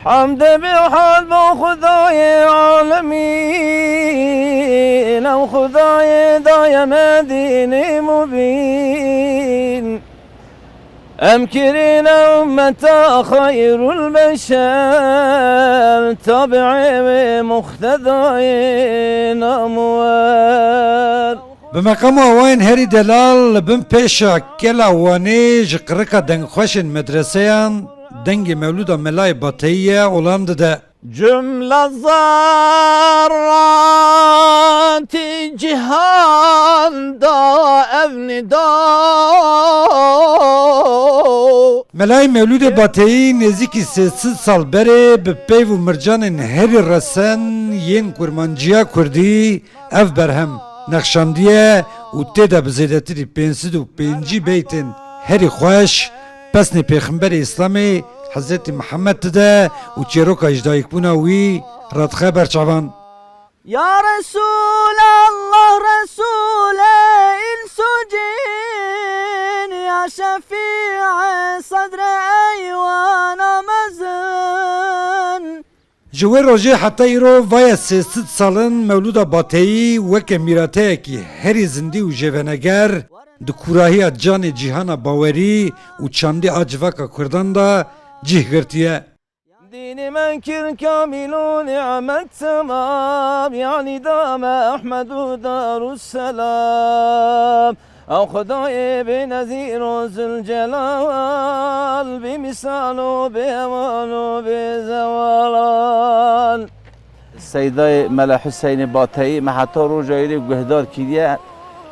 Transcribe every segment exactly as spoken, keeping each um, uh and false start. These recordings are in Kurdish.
Hemdê bihal bo Xwedayê alemîn, ew Xwedayê daye me dînê mubîn. Em kirîne ummeta xeyrul beşer, tabi'ê wê muqtedayê namwer. Bi meqama awayên herî delal li bin pêşa Kela Wanê ji qirika dengxweşên medreseyan dengê mewlûda Melayê Bateyî ye, olam dide. Cumle zerratî cihan da ev nida. Melayê Mewlûdê Bateyî nêzîkî sê sed sal berê bi peyv û mircanên herî resen yên kurmanciya kurdî ev berhem nexşandiye û tê de bi zêdetirî pênc sed û pêncî beytên herî xweş pesnê Pêxemberê Îslamê Hezretî Mihemed dide û çêroka ji dayikbûna wî radixe ber çavan. Ya Resulallah, Resulê îns û cîn, ya şefî'ê sedrê eywana mezin. Ji wê rojê heta îro vaye sê sed sal in Mewlûda Bateyî weke mîrateyekî herî zindî û jêveneger di kûrahiya canê cîhana bawerî û çandî a civaka kurdan de cih girtiye. Dînê me kir kamîl û nîmet temam, yanî da me Ehmed û Darusselam. Ew Xwedayê bênezîr û Zilcelal, bêmîsal û bêheval û bêzewal. Seydayê Mele Huseynê Bateyî me heta roja îrê guhdar kiriye.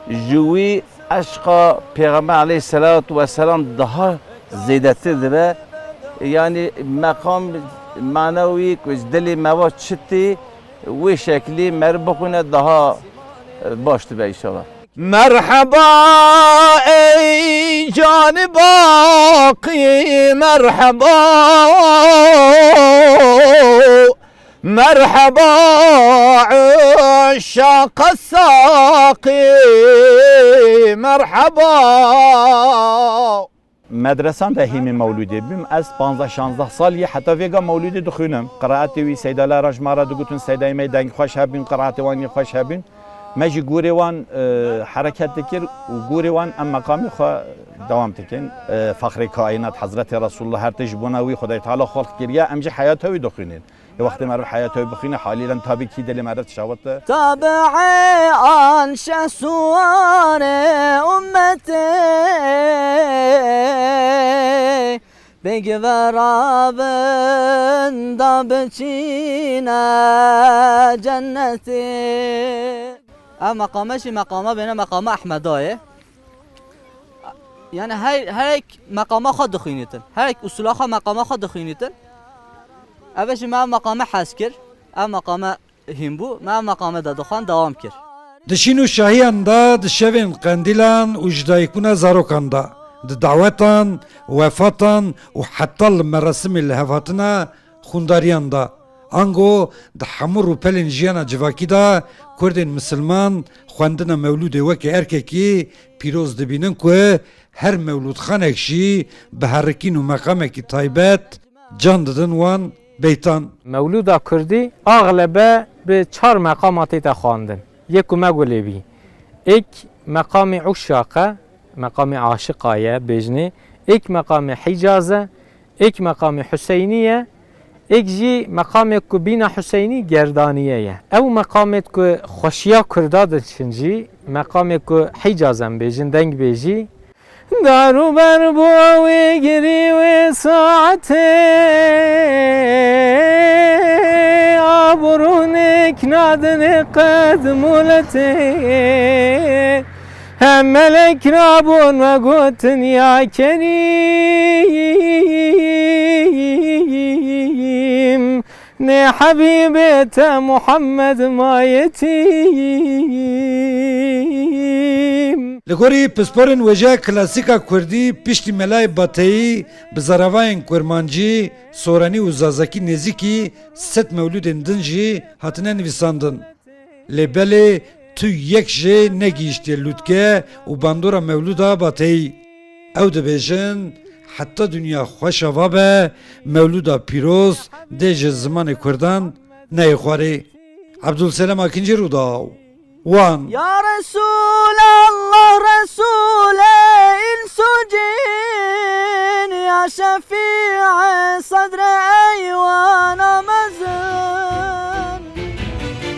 Ji wî eşqa Pêxember aleyhisselatu vesselam daha zêdetir dibe. Yanî meqam manewî ku ji dilê me ve çi tê, wê şeklî meriv bixwîne daha, e, baş dibe înşallah. Merheba ey canî baqî, merheba. Merheba uşaqa saqî, merheba. Medresan de hîmî mewlûdê bûm. Ez panzdeh şanzdeh sal yê heta vêga mewlûdê dixwînim. Qiraetê wî Seydalê Rajmara digotin, Seydayê me dengxweş hebûn, qiraetê wan yê xweş hebûn. Me jî gorê wan, e, hereket dikir û gorê wan em meqamê xwe dewam dikin. E, Fexrê Kaînat Hezretê Resulullah her tişt ji bona wî Xwedayê Teala xelq kiriye, em jî heyata wî dixwînin. Ê wextê meriv heyata wî bixwîne, halîlen tabî kî dilê meriv dişewite. Tabi'ê an şehsuwarê ummetê, pêk ve rabin da biçîne cennetê. Ev meqame jî meqama bêne meqama Ehmeda ye. Yani her, her ek meqama xwe dixwînitin. Her ek usula xwe meqama xwe dixwînitin. Ev jî me ev meqame hez kir. Ev meqame hîn bû. Me ev meqame de dixwend dewam kir. Di şîn û şahiyan de, di şevên qendîlan û ji dayikbûna zarokan de, di dawetan, wefatan û heta li merasimê lihevhatina xwîndariyan de. Ango di hemû rûpelên jiyana civakî de Kurdên misilman xwendina mewlûdê weke erkekî pîroz dibînin ku her mewlûdxanek jî bi herikîn û meqamekî taybet can didin wan beytan. Mewlûda kurdî axlebe bi çar meqama tête xwendin. Yê ku me gulê bî. Êk meqamê uşaq e, meqamê aşiqa ye, bêjinê. Êk meqamê Hîcaz e, êk meqamê Huseynî ye, êk jî meqamê ku bîna Huseynî gerdaniye ye. Ew meqamêt ku xweşiya kurda diçin jî, meqamê ku Hîcaz em bêjin, dengbêjî. Dar û ber bû wê girî wê saetê, aburûnek nadinê qed muletê. Hem melek rabûn ve gotin, ya Kerîm, nê Hebîbê te Muhammed ma yetîm. Li gorî pisporên wêjeya klasîka kurdî, piştî Melayê Bateyî bi zaravayên kurmancî, soranî û zazakî nêzîkî sed mewlûdên din jî hatine nivîsandin. Lê belê tu yek jê negihîştiye lûtke û bandora mewlûda Bateyî. Ew dibêjin, Heta dinya xweş ava be, Mewlûda Pîroz dê ji zimanê Kurdan neyê xwarê. Ebdulselam Akincî, Rûdaw, Wan. Ya Resulallah, Resul